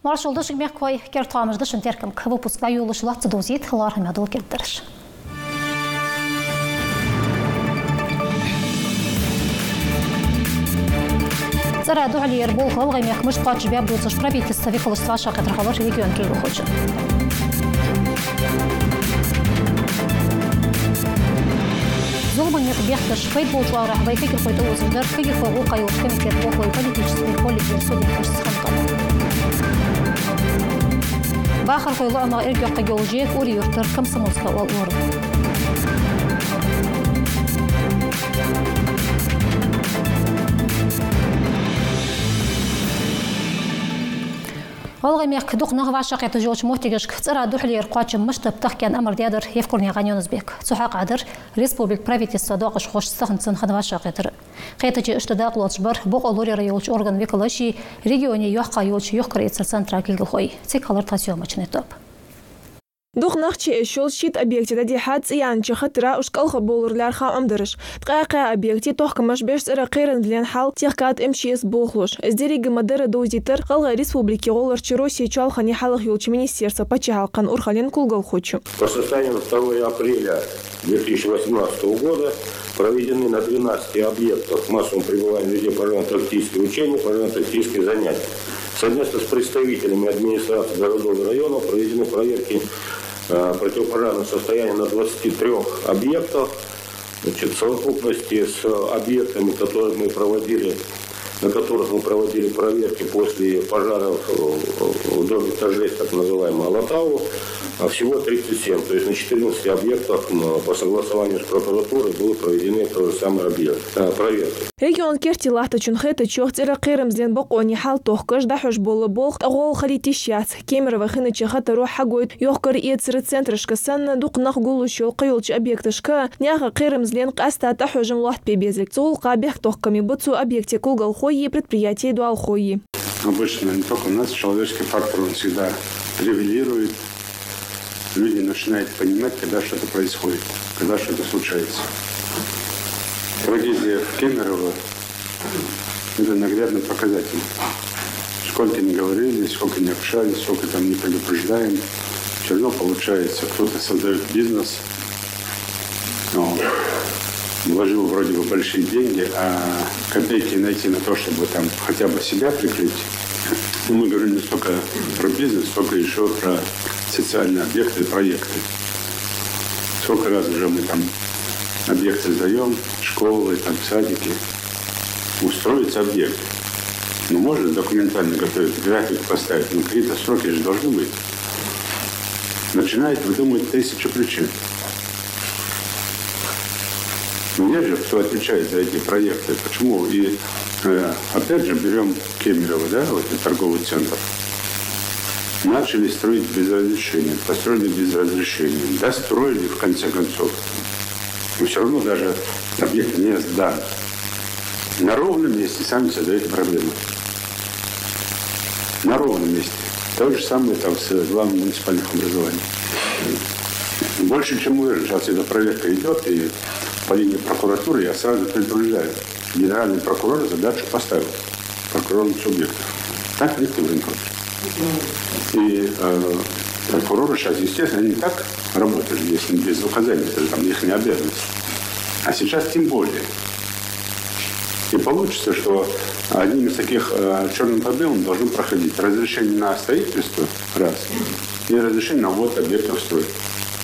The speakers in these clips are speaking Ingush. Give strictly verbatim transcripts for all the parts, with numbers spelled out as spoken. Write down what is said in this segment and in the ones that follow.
Маршал да шуга, мехкахой, керда хоамаш да шун теркама. Выпуск дӀайолалуш лоацца довзийт лоархӀаме дола кердадараш. ЦӀера духьале яр болх ГӀалгӀай мехка мишта кхоачашбаьб дувцаш, правительства викалашца вӀашагӀкхетар хилар региона кулгалхочун. Зуламан никъ бехкаш, пайда болча оагӀорахьа вай кагирхой тӀаозаш дар кагирхой гӀулакха йолча комитета болхлой политически колледжера студенташца хинна къамаьл. Бахархой лоӀамагӀа эргйоаккхаргйолаш я Кури-Юртара Комсомольска оал ора. ГӀалгӀай мехка дукха нах вӀашагӀкхеташ йолча моттигашка цӀера духьале яр кхоачам мишта ба тахка аьнна амар даьдар Евкурнаькъан Юнус-Бека. Цу хьакъехьа дар республика правительства доакъашхошца тахан цун хинна вӀашагӀкхетар. Кхетаче иштта дакъа лоацаш бар бокъо лораяра йолча органа викалаши регионе йоккхагӀа йолча юхкараэцара центра кулгалхой. Цига хилар тха съёмочни тоаба. Дукха нах чуэшаш йолча шийтта объекте дӀадихьад цӀи яьннача хатара уж кӀалхарбовлар лаьрхӀа Ӏомадараш. Ткъаь кхаь объекте тохкамаш беш цӀера кхерамзлен хьал техкад МЧС болхлоша. Из деррига ма дарра довзийтар ГӀалгӀай Республике гӀолларча Россе чоалхане хьалха йолча министерства паччахьалкхен урхален кулгалхочо. По состоянию на второе апреля две тысячи восемнадцатого года проведены на двенадцати объектах массового пребывания людей пожарно-тактические учения, пожарно-тактические занятия. Совместно с представителями администраций городов и районов проведены проверки, э, противопожарного состояния на двадцати трёх объектах. Значит, в совокупности с объектами, которые мы проводили, на которых мы проводили проверки после пожаров, э, в доме торжеств, так называемого Алатау, а, всего тридцать семь. То есть на четырнадцати объектах, м, по согласованию с прокуратурой были проведены то же самое объект, э, проверки. Регион керте латтачун хетачох цӀера кхерамзлен бокъонеи хьалтохкаш дӀахьош бола болх тӀагӀолла хилийта йиш яц. Кемерово хиннача хатаро хьагойт юхкараэцара центрашка санна, дукха нах гуллуш йола кхыйолча объекташка наьха кхерамзлен къаьстта тӀахьожам лоаттабе безилга. Цу гӀулакха бехктохкаме ба цу объекта кулгалхои предприятеи доалахои. Обычно, не только у нас, человеческий фактор, он всегда превалирует. Люди начинают понимать, когда что-то происходит, когда что-то случается. Трагедия в Кемерово — это наглядный показатель. Сколько не говорили, сколько не общались, сколько там не предупреждаем, всё равно получается, кто-то создаёт бизнес, ну, вложил вроде бы большие деньги, а копейки найти на то, чтобы там хотя бы себя прикрыть. Ну, мы говорим не столько про бизнес, сколько ещё про социальные объекты и проекты. Сколько раз уже мы там объекты сдаём, школы, там, садики. Устроить объект. Ну, можно документально готовить, график поставить, но какие-то сроки же должны быть. Начинает выдумывать тысячи причин. Ну, есть же, кто отвечает за эти проекты. Почему? И, э, опять же, берём Кемерово, да, вот этот торговый центр. Начали строить без разрешения, построили без разрешения, достроили, в конце концов. Но всё равно даже объект не сдан. На ровном месте сами создаёте проблемы. На ровном месте. То же самое там с главным муниципальным образованием. Больше чем уверен, сейчас эта проверка идёт, и по линии прокуратуры я сразу предупреждаю. Генеральный прокурор задачу поставил прокурорам субъектов. Так, Виктор Валентинович? И, э, прокуроры сейчас, естественно, они так работали, если без указания, это же там их обязанность. А сейчас тем более. И получится, что одним из таких, э, чёрным по белому должно проходить разрешение на строительство, раз, и разрешение на ввод объекта в строй,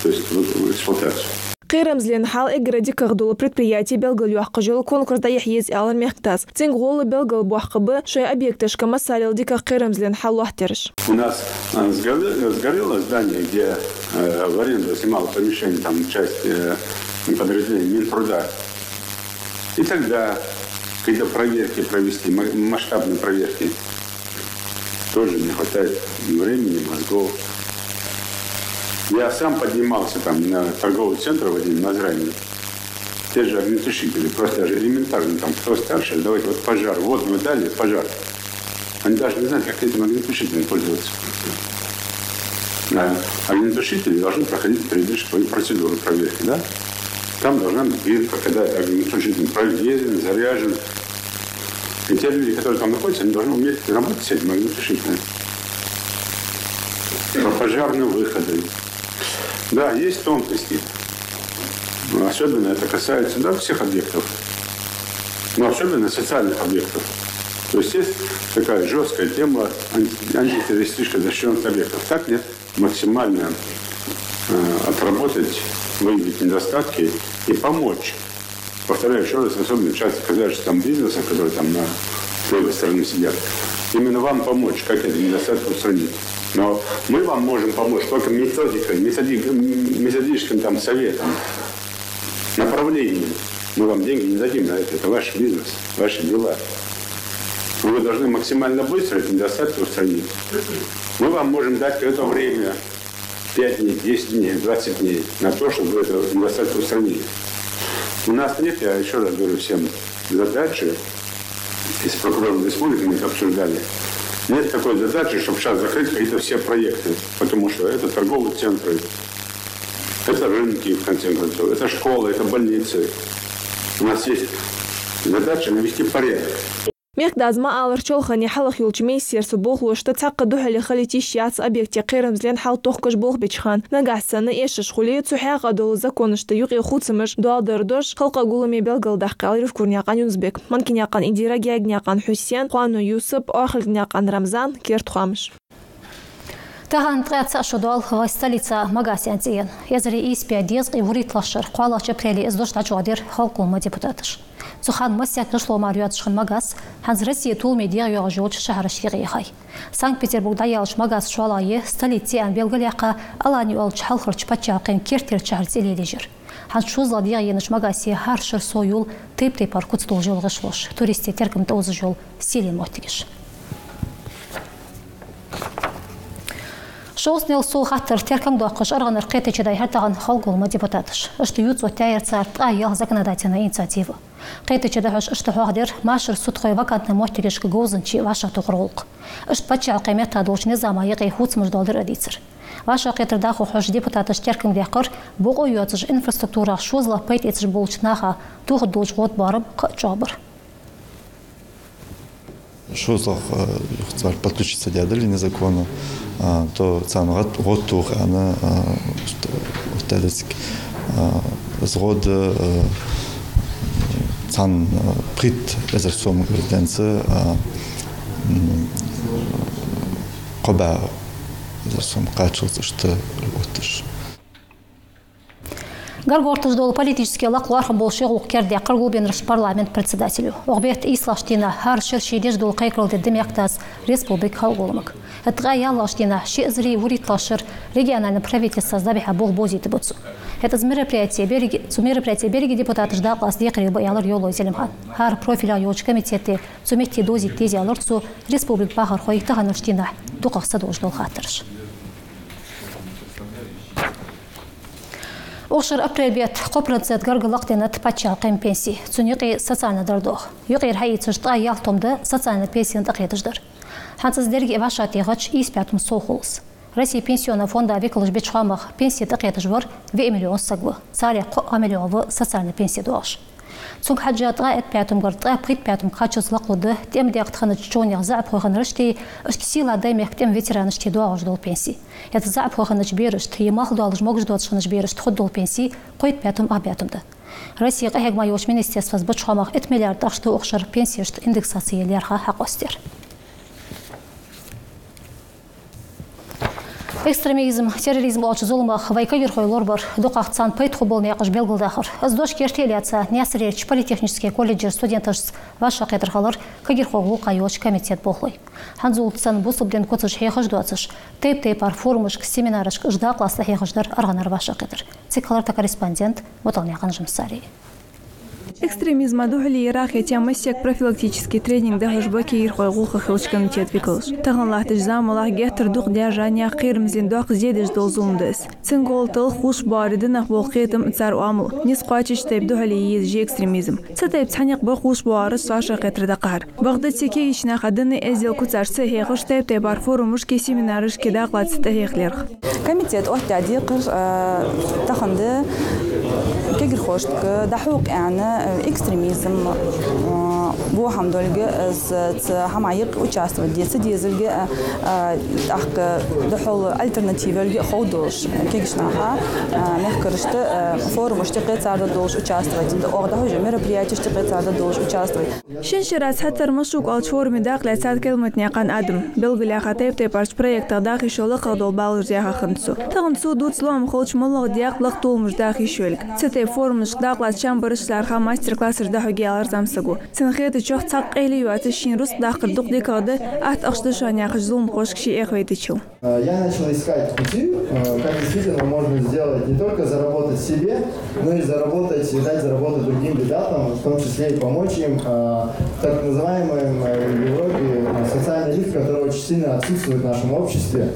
то есть в, в эксплуатацию. Кхерамзлен хьал эггара дикагӀа дола предприяти белгалйоаккхаш йола конкурс дӀаяхьа еза, аьлар мехкдас. Цунга гӀолла белгалбоаккхаргба шоай объекташка массарел дикагӀа кхерамзлен хьал лоаттаераш. У нас, а, сгоре-, сгорело здание, где, э, в аренду снимал помещение, там часть, э, подразделения Минтруда. И тогда, когда проверки провести, ма-, масштабные проверки, тоже не хватает времени, мозгов. Я сам поднимался там на торговый центр в один, Назрани. Те же огнетушители, просто даже элементарно, там, кто старше, давайте, вот пожар, водную дали, пожар. Они даже не знают, как этим огнетушителем пользоваться. А огнетушители должны проходить перед, процедуру проверки, да? Там должна быть бирка, когда огнетушитель проверен, заряжен. И те люди, которые там находятся, они должны уметь работать с этим огнетушителем. Про пожарные выходы. Да, есть тонкости. Особенно это касается, да, всех объектов, но особенно социальных объектов. То есть есть такая жесткая тема анти-, антитеррористических защищенных объектов. Так нет? Максимально э, отработать, выявить недостатки и помочь. Повторяю еще раз, особенно часто касаешься там бизнеса, которые там на с левой стороны сидят. Именно вам помочь, как этот недостаток устранить. Но мы вам можем помочь только методикой, методи-, м, методическим там советом, направлением. Мы вам деньги не дадим на это, это ваш бизнес, ваши дела. Вы должны максимально быстро эти недостатки устранить. Мы вам можем дать это время, пять дней, десять дней, двадцать дней на то, чтобы вы этот недостаток устранили. У нас нет, я еще раз говорю всем, задачи, и с прокурором республики мы это обсуждали, нет такой задачи, чтобы сейчас закрыть какие-то все проекты, потому что это торговые центры, это рынки, в конце концов, это школы, это больницы. У нас есть задача навести порядок. Мехкдас ма аллара, чолхане хьалха йолча министерства болхлошта цхьаккха духьале хилийта йиш яц объекте кхерамзлен хьал тохкаш болх беча хана. Нагахьа санна эшаш хуле, цу хьакъехьа дола законашта юкъе хувцамаш доал дар дош халкъа гуламе белгалдаккха, аьлар Евкурнаькъан Юнус-Бека, Манкинаькъан Идира, Гаганаькъан Хьусен, Къоанон Юсуп, Охилганаькъан Рамзан, керда хоамаш. Тахан ткъаь цхьа шу доал вай столица Магасе цӀенъенна. Эзар ийс бӀаь дезткъеи вурийтталагӀча шера кхоалагӀча апреле из дош дӀачӀоагӀдир Халкъа Гуллама депутаташа. Цу хана массехк гӀишло мара йоацаш хинна Магас хӀанз Россе толаме дегӀайоагӀаш йолча шахьарашта юкъе яхай. Санкт-Петербург дӀаяьлча Магас шоллагӀа я столица цӀенъян белгалъяьккха, алани оалача хьалхарча паччахьалкхен керттера шахьар цӀи лелаеш яр. ХӀанз шозлагӀа дегӀаеннача Магасе хӀара шера совйоал тайп-тайпара куц долаш йола гӀишлош, туристий теркам тӀаозаш йола сийлен моттигаш. Шовзткъеи ялх сов хаттар теркам доаккхаш аргӀанара кхетаче дӀайихьар тахан Халкъа Гуллама депутаташа. Иштта ювцаоттаяьяр цар ткъаь ялх законодательни инициатива. Кхетаче дӀахьош иштта хьоахадир машар судхой вакантни моттигашка говзанчий вӀашагӀтохара гӀулакх. Иштта паччахьалкхен метта долча низама юкъе хувцамаш доал дар а дийцар. ВӀашагӀкхетар дӀахо хьош депутаташа теркам даьккхар бокъо йоацаш инфраструктурах шозлагӀа пайда эцаш болча наха тохаргдолча гӀод-боарам кхы а чӀоагӀбар. ШозлагӀа, э, юха цар подключиться даьдале незаконно, а, то царна гӀод, гӀод тоха аьнна, а, ут-, оттадаьд цига. А, из гӀод, э, цхьан, э, пхийтта эзар сом гӀиртленца, а, м, кхо бӀаь эзар сом кхаччалца иштта оттадеш. ГаргагӀерташ дола политически лакха лоархӀам болаш ший гӀулакх кердадаьккхар гулбеннача парламента председатело. Укх бетта ийслагӀча дийнахьа хӀара шера ше деш дола кхайкарал дергда мехкдас республика Халкъа Гулламага. ХӀаьта ткъаь яллагӀча дийнахьа ши эзари вурийтталагӀча шера региональни правительствас дӀабихьа болх бовзийтаргба цо. ХӀаьта из мероприяти беррига, цу мероприяте беррига депутаташ дакъа лаца декхарийла ба, аьлар Йовлой Зелимхана. ХӀара профилах йолча комитете цу метте довзийта деза, аьлар цо, республика бахархой таханарча дийнахьа дукхагӀа са долаш дола хаттараш. Укх шера апрель бетта кхо процент гаргга лакхденнад паччахьалкхен пенси. Цун юкъе социальни дар доагӀа. Юкъера хьаийцача, ткъаь ялх том да социальни пенсена тӀакхеташ дар. ХӀанз из деррига а вӀашагӀтехача, ийс бӀаь том сов хул из. Россе пенсионни фонда викалаш беча хоамах, пенсе тӀакхеташ вар виъ миллион саг ва. Царех кхоъ миллион ва социальни пенсе доагӀаш. Цунга хьежжа, ткъаь итт бӀаь томгара ткъаь пхийтта бӀаь том кхаччалца лакхлургда тӀема декъе хиннача човнех заӀапхой хиннараштеи, иштта сийлахь Даьймехка тӀема ветеранаштеи доагӀаш дола пенси. ХӀаьта заӀапхой хиннача берашта, е малхбоалаш могаш доацаш хиннача берашта хургдола пенси кхойтта бӀаь том ах бӀаь том да. Россе къахьегама йолча министерствас беча хоамах итт миллиард ахча да укх шера пенсешта индексаци лаьрхӀа хьакъоастаяр. Экстремизм, терроризм оалача зуламах вай кагирхой лорабар, дукхагӀа царна пайда хургбола наькъаш белгалдахар. Из дош керте а лаьца, Наьсарерча политехнически колледжера студенташца вӀашагӀкхетар хилар кагирхой гӀулакха йолча комитета болхлой. ХӀанзалца санна бусалба дина куцаш хьехаш доацаш, тайп-тайпара форумашка, семинарашка уж дакъа лаца дӀахьехаш дар аргӀанара вӀашагӀкхетар. Цига хилар тха корреспондент Муталнаькъан Жансари. Экстремизма духьале ярах я тема массехк профилактически тренинг дӀахьош ба кагирхой гӀулакха хилча комитета викалаш. Тахан латтача замалахь геттара дукха даьржа наьха кхерамзлен доккха зе деш дола зулам да из. Цун гӀолла талх хулаш боарий динах бола кхетам, цар оамал, низ кхоачача тайпа духьале езаш я экстремизм. Цу тайпа цхьа никъ ба хулаш боараш вӀашагӀкхетар дӀакхахьар. Бакъда цига кагийча наха дина эздел куцаш ца хьехаш, тайп-тайпара форумашкеи семинарашкеи дакъа лаца тӀахьеха лаьрхӀа. Комитета оттадаь декхар, а, тахан да кагирхошта дӀахьокха аьнна, а, экстремизм, а, Бо хӀама долга, э, с-, цу хӀаман юкъе участвовать де, цу дезалга, э, э, тӀаккха духьал альтернатива йолга хов долаш, э, кегийча наха, э, мехкарашта, э, форумашта юкъе цар да долаш участвовать де, оаха дӀахьош йола мероприятешта юкъе цар да долаш участвовать. Шин шера цхьатарра машук оалача форуме дакъа лаьцад Калматнаькъан Адам. Белгалъяьха тайп-тайпарча проектех даха йиш йола лакхагӀа дола балаш даьха хиннад цо. Тахан цо дувц лоӀам хилча малагӀа декъа лакха толамаш даха йиш йолга. Цу тайпара форумашка дакъа лаца чамбараш лаьрхӀа мастер-классаш дӀахьоргья аьлар зӀамсаго. Цун хетачох, цхьаккха къайле йоацаш шийна рузкъ даккхар дукха дикагӀа да, атта ахча да шоана яхача зуламхошка ше эхь вайтачул. Э, я начал искать пути, э, как действительно можно сделать, не только заработать себе, но и заработать, и дать заработать другим ребятам, в том числе и помочь им, э, так называемый, э, в Европе, э, социальный лифт, который очень сильно отсутствует в нашем обществе.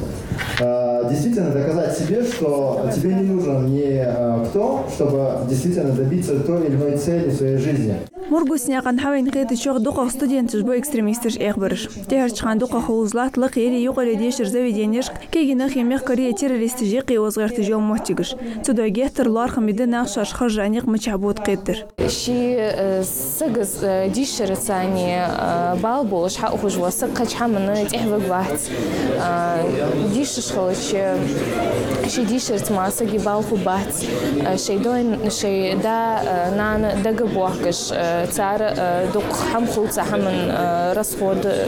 Э, действительно доказать себе, что тебе не нужен ни, э, кто, чтобы действительно добиться той или иной цели в своей жизни. Мургуснаькъан Хьавена хетачох, дукхагӀа студенташ ба экстремисташа Ӏехабараш. ТӀехьарча хана дукхагӀа хулаш латт лакхереи юкъареи дешара заведенешка кегий нахеи мехкареи террористашеи юкъе озагӀерташ йола моттигаш. Цудухьа геттара лоархӀаме да наха шоаш харжа никъ мичахьа бутт кхетадар. Ший, э, сага, э, дийшарца, э, бала болаш хьаухаш вола саг кхыча хӀаманна тӀехьаваргвац. Э, дийшаш хилча, ший дийшарца мара сага бала хургбац. Э, шоай дой-, шоай да, э, нана дагабоахкаш, э, цар, э, дукха хӀама хул цу хӀаман, э, расход, э,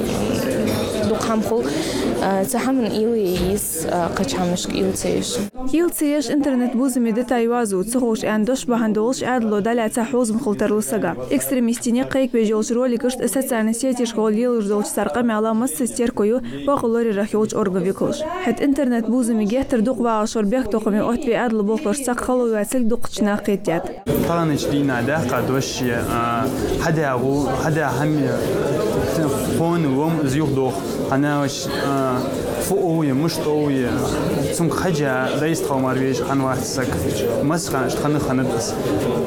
дукха хӀама хул, э, цу хӀаман уйла е еза, э, кхыча хӀамашка уйла ца еш. Уйла ца еш интернет-бувзаме дита йоазув, ца ховш аьнна дош бахьан долаш Ӏаьдало дӀалаьца хьовзам хул тарлу сага. Экстремистий никъ кхайкабеш йолча роликашта, социальни сетешка гӀолла лелаш долча цар къамаьла массаза терко ю бакъо лораярах йолча органа викалаш. ХӀаьта интернет-бувзаме геттара дукха вагӀаш вар бехктокхаме оттаве Ӏаьдала болхлоша цхьаккха хало йоацилга дукхача наха кхетадаьд. Таханарча дийнахьа даьккха дош я, а, хьадаь гӀу-, хьадаь хӀама я, хьона лом из юхадоха. ХӀана аьлча, а, фу ов я, мишта ов я, цунга хьежжа дайста хала мара везаш хӀана вац саг. Массахана иштта хинна хиннад из.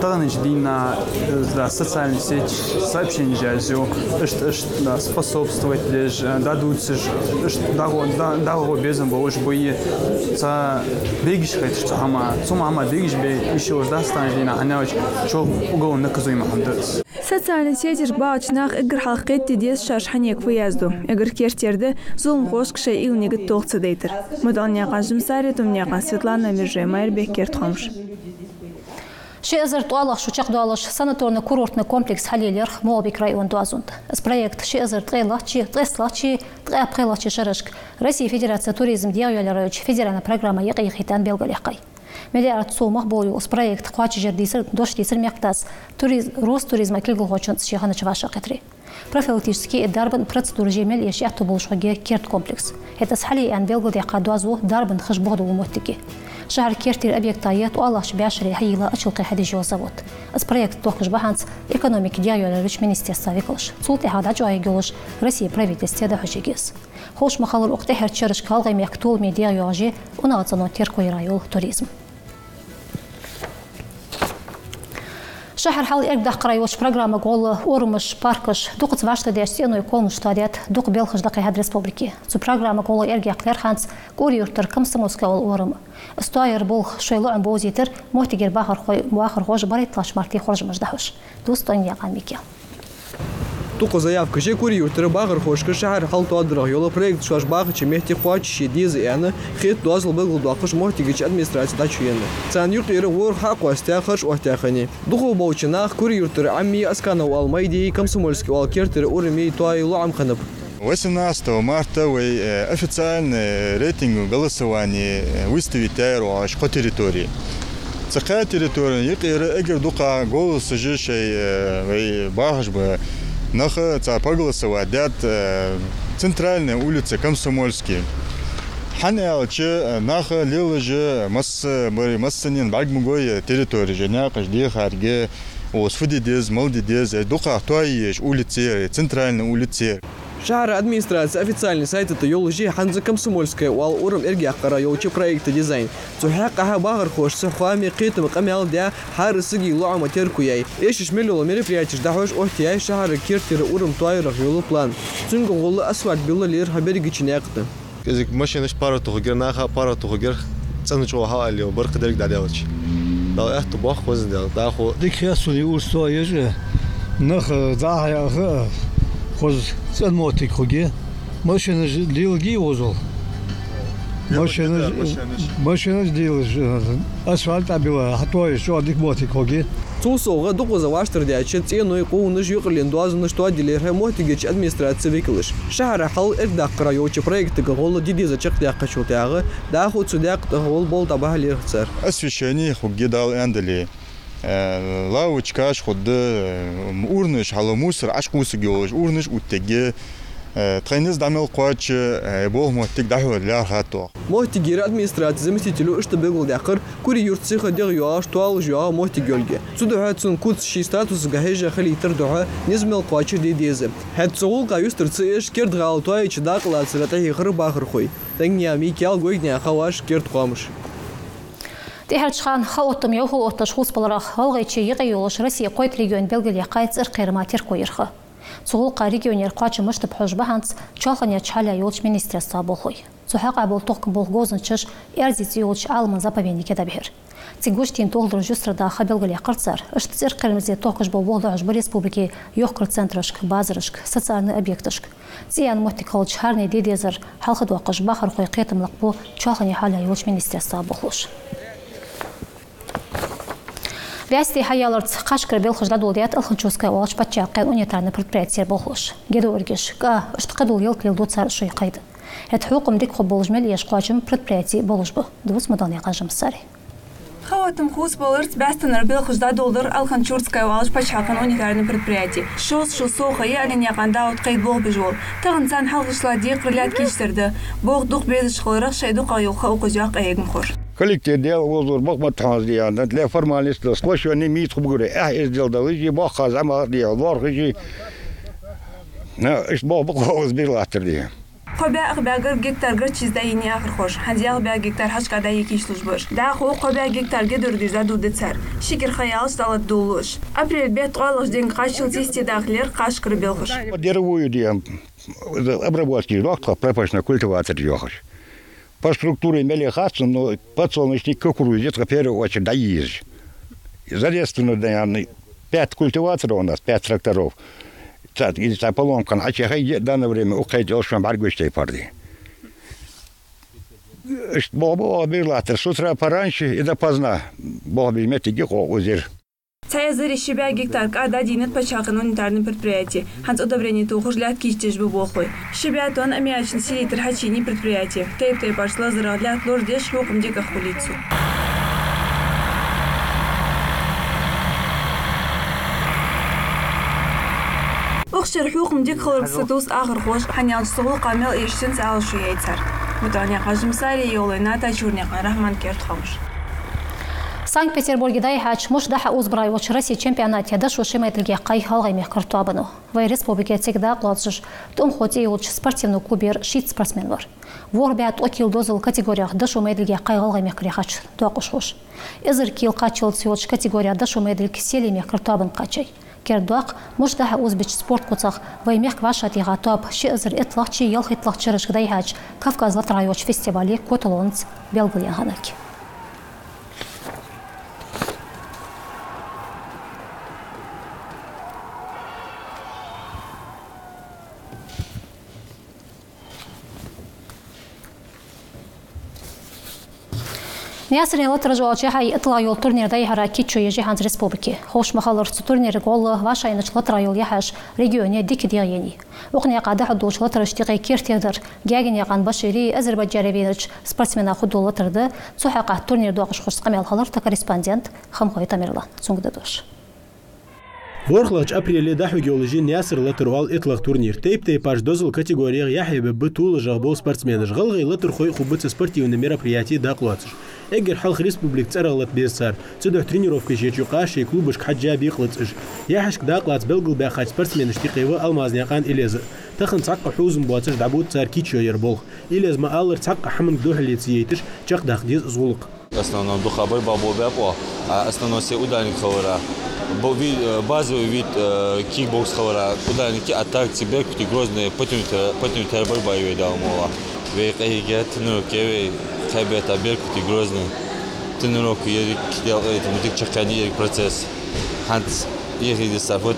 Таханарча дийнахьа, э, да, социальни сеть, сообщенеш язъю, иштта, иштта, да, способствовать деш, э, дӀадувцаш, иштта дӀагӀо-, дӀа-, дӀагӀо безам болаш ба из. Цхьа бегаш хеташ цу хӀаман, цу хӀаман бегаш бе йиш йолаш дац таханарча дийнахьа, хӀана аьлча чӀоагӀа уголовно наказуемо хӀама да из. Социальни сетешка багӀача наха эггара хьалха кхетаде деза шоаш хьанга фу язду. Эггара керттера да зуламхошка шоай уйла-нигат толха ца дайтар. Муталнаькъан Жансари, Тумнаькъан Светлана, Мержой Майрбек, «Керда хоамаш». Ши эзар ткъоалагӀа шу чакхдоалаш санаторно-курортни комплекс хьалъе лаьрхӀ МагӀалбика района доазон тӀа. Из проект ши эзар ткъоалагӀчеи, ткъоалагӀчеи, ткъаь пхелагӀчеи шерашка Россе Федераце туризм дегӀайоалаяра йолча федеральни программа юкъе яхийта аьнна белгалъяьккхай. Миллиард сомах бола йола из проект кхоачашъяр дийцар, дош дийцар мехкдас туриз-, Росстуризма кулгалхочунца ше хиннача вӀашагӀкхетаре. Профилактически е дарбан процедураш мел эшаш аьттув болаш хургья керда комплекс. ХӀаьта из хьалъе аьнна белгалдаьккха доазув дарбан хиш бохадола моттиг я. Шахьара керттера объекта е ткъоалагӀча бӀаьшере хьайийлла Ачалкхе хьадеш йола завод. Из проект тохкаш бахьанца экономика дегӀайоалаяра йолча министерства викалаш. Цул тӀехьагӀа дӀачӀоагӀъергйолаш Россе правительстве дӀахьош я из. Ховш ма хиллара, укх тӀехьарча шерашка ГӀалгӀай мехка толаме дегӀайоагӀаш я унахцӀено терко яра йола туризм. Шахьар хьал эргадаккхара йолча программага гӀолла урамаш, паркаш, дукхаза вӀаштӀехьдаьча цӀенойх комнаташ тоадаьд, дукха балхаш дӀакхихьад республике. Цу программага гӀолла эргаяьккха лаьрхӀа хӀанз Кури-Юртара комсомольски оал урам. Из тоаяра болх шоай лоӀам бовзийтар моттигера бахархой, бахархоша барайтталагӀча марте хоржамаш дӀахьош. Дувц Тоньяькъан Микаила. Дукха заявкаш я Кури-Юртара бахархошка шахьар хьалтоадарах йола проект шоаш бахача метте кхоачашъе деза аьнна, хетта доазол белгалдоаккхаш моттигерча администраце дӀачуеннай. Царна юкъера ворхӀ хьакъоастадаь харш оттаяь хиннай. Дукха болча наха Кури-Юртара Ӏаммий, Асканов-Ӏаьлий Майдий, комсомольски оал кертера урамий тоае лоӀам хиннаб. Восемнадцатого марта вай, э, официальни рейтингови голосовани, э, выставить яьяр оаш кхо территори. Цу кхаь территорена юкъера эггара дукха голосаш шоай, э, вай бахаш ба нах, цар проголосовать даьд, э, центральни улица Комсомольски. ХӀана аьлча, э, нах лелаш масса бари, массанена бӀаргагой территореш, наькъаш дехарга, укхаза фу де деза, мала де деза, дукхагӀа тоае езаш улицаш, центральни улицаш. Шахьара администраце официальни сайта тӀа йолаш я хӀанз Комсомольски оал урам эргаяьккхара йолча проекта дизайн. Цу хьакъехьа бахархошца хоамий, кхетама къамаьл даь, хӀара сага лоӀама терко яьй. Эшаш мел йола мероприятеш дӀахьош оттаяьй шахьара керттера урам тоаярах йола план. Цунга гӀолла асфальт билла лаьрхӀа берригача наькъа тӀа. Из машинаш паргӀатохаргьяр, наха паргӀатохаргьяр, цӀена чӀоагӀа хьалъалийла бар кхы деррига дӀадаьлча. Дала аьттув боаккхалба везан Дала, дӀахо. Дика хет сона из урс тоаеш, Нах, э, дӀа-хьа яха, э, хоза цӀена моттиг хургья. Машинаш лелагья укхаза. Машинаш, машинаш лелаш, э, асфальт Ӏобилла, хьатоаяш чӀоагӀа дика моттиг хургья. Цул совгӀа, дукхаза вӀаштӀардаьча цӀеной, къонаш, юкъарлен доазонаш тоаделира моттигерча администраце векалаш. Шахьара хьал эргадаккхара йолча проектага гӀолла де дезар чакхдаьккхачул тӀехьагӀа, дӀахо цу даькъа тӀа гӀолла болх дӀабахьа лерхӀ цар. Освещени хургья, Дала аьнна дале. Э, лавочкаш хургда, э, урнаш, хьалха мусор Ӏокхувсаргйолаш урнаш оттаергья, э, тхоай низ дӀа мел кхоач, э, болх моттиг дӀахьо лаьрхӀад оаха. Моттигера администраце заместитело иштта белгалдаьккхар, Кури-Юрта сиха дегӀайоагӀаш, тоалуш йоагӀа моттиг йолга. Цудухьа цун куц ший статусага хьежжа хилийтар духьа низ мел кхоачаш де деза. ХӀаьта цу гӀулакха юстара ца еш, керда гӀала тоаеча дакъа лацара тӀахьийхар бахархой. Танганаькъан Микаил, Гойгнаькъан Хьаваж, «Керда хоамаш». ТӀеххьарча хана ха оттам йовхал отташ хувцабаларах ГӀалгӀайче юкъе йолаш Россе кхойтта регион белгалъяьккхай цӀеркъерама терко ярха. Цу гӀулакха регионера кхоачам мишта ба хьожаш ба хӀанз чоалхане хьалъяь йолча министерства болхлой. Цу хьакъехьа бола тохкама болх говзанчаш Аьрзи цӀи йолча Ӏаламан заповеднике дӀабихьар. Цига гучадайна толхадараш юстара даха белгалъяьккхар цар, иштта цӀеркъермаца тохкаш бола болх дӀахьош ба республике йохкарча центрашка, базарашка, социальни объекташка. ЦӀи яьнна моттиг хилча, хӀаране де дезар хьалхадоаккхаш бахархой кхетам лакхбу чоалхане хьалъяь йолча министерства болхлоша. Баьсти хьаяларца кхашкара белхаш дӀадоладаьд Алхан-Чурская оалача паччахьалкхен унитарни предприятера болхлоша. Гедоаргаш, кӀа, иштта кхыдола ялат леладу цар шоай кхайда. ХӀаьта хьокхам дика хургболаш мел эш кхоачам предприятера болаш ба. Дувц Мудалнаькъан Жамсари. Ха оттам хувцабаларца баьстенара белхаш дӀадоладир Алхан-Чурская оалача паччахьалкхен унитарни предприяте. Шовзткъа шу совгӀа ха я Алинаькъан Дауд кхайда болх беш вола. Тахан царна хьалхашка декхар лаьтта кийчдар да. Болх дукха безаш хиларах шоай дукхагӀа йола ха укхаза йоах къахьегамхоша. Коллектив дел вовзур бакъ ма тхьонца дийна, для формальности склощённый мийтха бугуре, эхь эздел далаш, боккхаза амал дийна, лорхаш. На, иштта болх бакъ вовза бир латтар дийна. Кхо бӀаь ах бӀаьгара гектар гарчица дӀайийна ахархоша, хӀанз ялх бӀаь гектар хьакъехьа дӀайийкаш луш бараш. ДӀахо кхо бӀаь гектар гедоаргаш дӀадоладу цар. Ши кӀира ха ялаш дӀалатта долалуш. Апрель бетта оалаш денга кхаччалца йисте дахалера кхашкара белхаш. Деревую дем, обработки лохту тха пропашной культиватор йохаш. По структуре мел яхац, но подсолнечник, кукуруза тха в первую очередь дӀайийзаш. Задействовано, наверное, пять культиваторов у нас, пять тракторов. Цхьа, из цхьа поломка хинна Ӏочухайна, в данное время укхаза йолаш шоана бӀаргагуш тайпара дийна. Иштта болх ба оаха бир латтар, с утра пораньше и допоздна. Болх беш моттиг я кхо узир. Цхьа эзари ши бӀаь гектар кӀа дӀадийнад паччахьалкхен унитарни предприяте. ХӀанз удобрени тохаш лаьтта кийчдеш ба болхлой. Ши бӀаь тонн аммиачни селитра хьачуйийна предприяте. Тайп-тайпарча лазарах лаьтта лорадеш хьокхам дикагӀа хулийт цо. Укх шера хьокхам дика хиларга сатувс ахархоша, хӀана аьлча цу гӀулакха мел эшачунца Ӏалашо яьй цар. Муталнаькъан Жамсари, Йовлой Ната, Чурнаькъан Рахьман, «Керда хоамаш». Санкт-Петербурге дӀаяхьача муш дӀа-хьа узбара йолча Россе чемпионате дошо ши майдилг яьккхай ГӀалгӀай мехкара тоабано. Вай республике цига дакъа лоацаш тӀумхо цӀи йолча спортивни клубера шийтта спортсмен вар. ВорхӀ бӀаь ткъо кила дозала категорех дошо майдилг яьккхай ГӀалгӀай мехкара яхача доакъашхоша. Эзар кила кхаччалца йолча категорех дошо майдилг Сели мехкара тоабан кхаьчай. Кердадоаккх, муш дӀа-хьа узбеча спорт куцах вай мехка вӀашагӀтеха тоаба ши эзар итталагӀчеи ялхайтталагӀчеи шерашка дӀаяхьача Кавказа латаргӀа йолча фестивале коталонца белгалъяьнна хиннилга. Наьсарен латараш оалача яхье итталагӀа йола турнир дӀаяхьара кийчо еш я хӀанз республике. Ховш ма хиллара, цу турнирага гӀолла вӀашагӀъеннача латаргӀа йола яхьаш регионе дика дегӀаеннай. Укх наькъа дӀахьоргдолча латарашта юкъе керттера дар Гагинаькъан Башири Азербайджане веннача спортсмена хургдола латар да. Цу хьакъехьа турнир доакъашхошца къамаьл хилар тха корреспондент Хамхой Тамерлана. Цунга да дош. ВорхӀлагӀча апреле дӀахьоргйолаш я «Наьсар латар» оала итталагӀа турнир. Тайп-тайпарча дозала категорех яхье бебба толашагӀа бола спортсменаш. ГӀалгӀай латархой а хургба цу спортивни мероприяте дакъа лоацаш. Эггара хьалха республика цӀерагӀа лата беза цар. Цудухьа тренировкаш еча юкъа шоай клубашка хьежжа бекъа лаца уж. Яхьашка дакъа лаца белгалбаьхача спортсменашта юкъе ва Алмазнаькъан Илеза. Тахан цхьаккха хьувзам боацаш дӀабода цар кийчо яр болх. Илеза ма аллара, цхьаккха хӀаманга духьале ца яйташ, чакхдаккха деза из гӀулакх. В основном дукха борьба болх баьб оаха, а основной се ударник хилара. Бо-, ви-, э, базовый вид, э, кикбокс хилара, ударники, а так ци Беркути, Грозный, патентер, патентер борьба йой дал мола. Вай къахьийга тренировка я вай, кхаь бетта Беркути, Грозный. Тренировка ерриг дел, э, дика чакхъяьннай ерриг процесс. ХӀанз ехидиса фут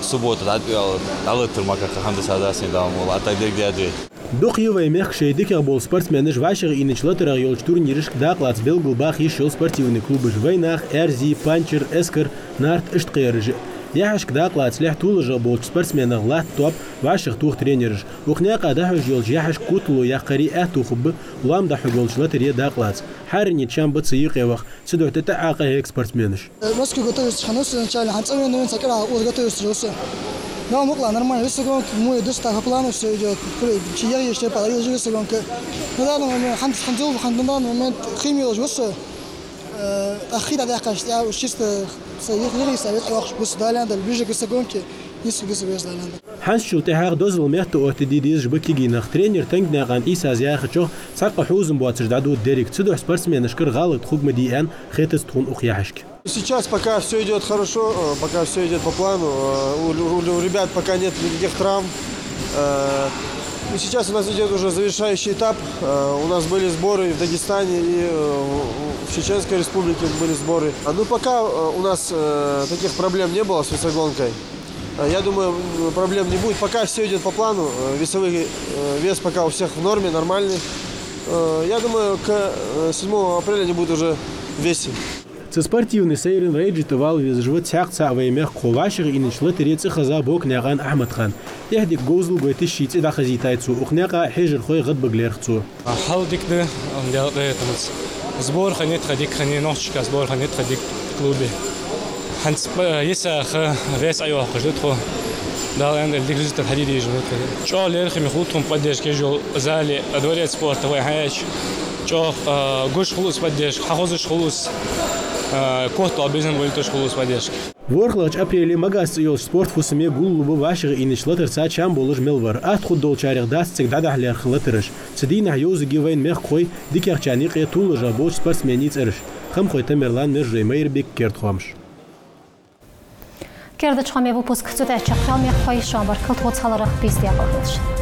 Суббота дӀатӀаваьлча, дӀалаттар ма кхы хӀама да са дасни дам вала, а так дерг даьд вай. Дукха я вай мехка шоай дикагӀа бола спортсменаш вӀашагӀийнача латарах йолча турнирашка дакъа лаца белгалбаха йиш йола спортивни клубаш: «Вайнах», «Аьрзи», «Панчер», «Эскар», «Нарт», иштта кхыяраш а. Яхьашка дакъа лацалехь, толашагӀа болча спортсменах латт топ, вӀашагӀтоха тренераш. Укх наькъа дӀахьош йолча яхьашка котало яккхари аьттув хургба лоам дӀахьоргйолча латаре дакъа лаца. Хьаране чам ба цу юкъе ваха, цудухьа тӀатӀакхаьча хьега спортсменаш. Э, Москве готовиться хиннав со изначально, хӀанз цӀавена вайна цхьа кӀира укхаза готовиться ва со. Дала мукъалахь, нормально веса гонка, мой достаточно по плану всё идёт. Куре, чи ягъеш тепа, а ежи веса гонка. На данный момент, хӀанз, хӀанз, хӀанз, на данный момент химиялаш ва со. Э, а хи дӀадаккхаш, я уж чисто са ягъ-, ягъеш са вет оахаш ва со, Дала аьнна дале, ближе к веса гонке, нисса веса гонке, Дала аьнна дале. ХӀанзчул тӀехьагӀа дозал метта оттаде дезаш ба кегий нах. Тренер Тангнаькъан Ӏийсас яхачох, цхьаккха хьузам боацаш дӀадода деррига. Цудухьа спортсменашкара гӀалат хург ма дий аьнна хетац тхона укх яхьашка. Сейчас пока всё идёт хорошо, э, пока всё идёт по плану. Э, у, у- у ребят пока нет никаких травм. Э, и сейчас у нас идёт уже завершающий этап. Э, у нас были сборы в Дагестане и, э, в Чеченской Республике были сборы. А, ну, пока, э, у нас, э, таких проблем не было с весогонкой. Э, я думаю, м, проблем не будет. Пока всё идёт по плану, э, весовой, э, вес пока у всех в норме, нормальный. Э, я думаю, к, э, седьмому апреля они будут уже в весе. Цу спортивни сайран рейджа тӀа вала везаш ва цхьаькха цхьа вай мехкахо. ВӀашагӀийнача латаре цӀи хеза Бокнаькъан Ахьмад-Хан. Эхь-дика говзал гойта ший цӀи дӀахазийтай цо. Укх наькъа хьежархой гӀадбаг лерх цо. Хьал дика да, Дала къахетамца. Сбор хиннай, тха дика хиннай, нохчашка сбор хиннай, тха дика клубе. ХӀанз, э, йиса ха вес Ӏойоаккхаш да тхо. Дала аьнна дале, дика результат хьаде дезаш да тхо. ЧӀоагӀа лерхӀаме хул тхона поддержка еш йола зале, а, дворец спорта вай хьаяьча. ЧӀоагӀа, э, гуш хул из поддержка, хьахозаш хул из, э, котало безам болиташ хул из поддержка. ВорхӀлагӀча апреле «Магас» цӀи йолча спортфусаме гуллу ба вӀашагӀийнача латарца чам болаш мел вар. Атта хургдолчарех дац цига дӀадахьа лерхӀа латараш. Цу дийнахьа йовзаргья вайна мехкахой, дикагӀчарна юкъе толашагӀа болча спортсмений цӀераш. Хамхой Тамерлан, Мержой Майрбик, «Керда хоамаш». Керда хоамий выпуск цу тӀа чакхъяьлар, мехкахой, шоана баркал тхоца хиларах, бийса даькъала хилда шун.